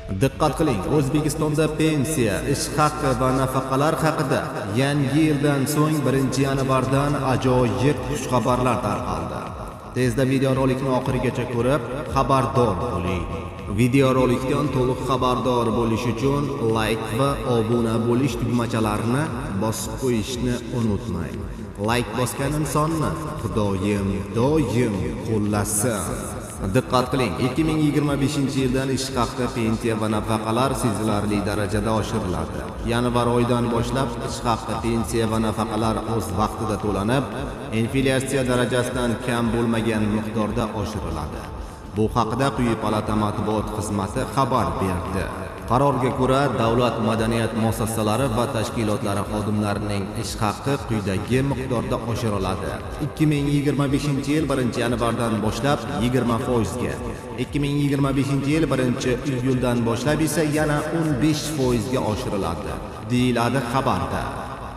Diqqat qiling, O'zbekistonda pensiya, ish haqi va nafaqalar haqida yangi yildan so'ng 1-yanvardan ajoyib xushxabarlar tarqaldi. Tezda videorolikni oxirigacha ko'rib, xabardor bo'ling. Videorolikdan to'liq xabardor bo'lish uchun like va obuna bo'lish tugmachalarini bosib qo'yishni unutmang. Like bosgan insonni Xudoyim doim qo'llasin. Diqqat qiling, 2025-yildan ish haqi, pensiya va nafaqalar sezilarli darajada oshiriladi. Yanvar oyidan boshlab ish haqi, pensiya va nafaqalar o'z vaqtida to'lanib, inflyatsiya darajasidan kam bo'lmagan miqdorda oshiriladi. Bu haqida Quyi palata matbuot xizmati xabar berdi. Qarorga ko'ra, davlat madaniyat muassasalari va tashkilotlari xodimlarining ish haqi quyidagi miqdorda oshiriladi. 2025-yil 1-yanvardan boshlab 20% ga, 2025-yil 1-iyuldan boshlab esa yana 15% ga oshiriladi, deyiladi xabarda.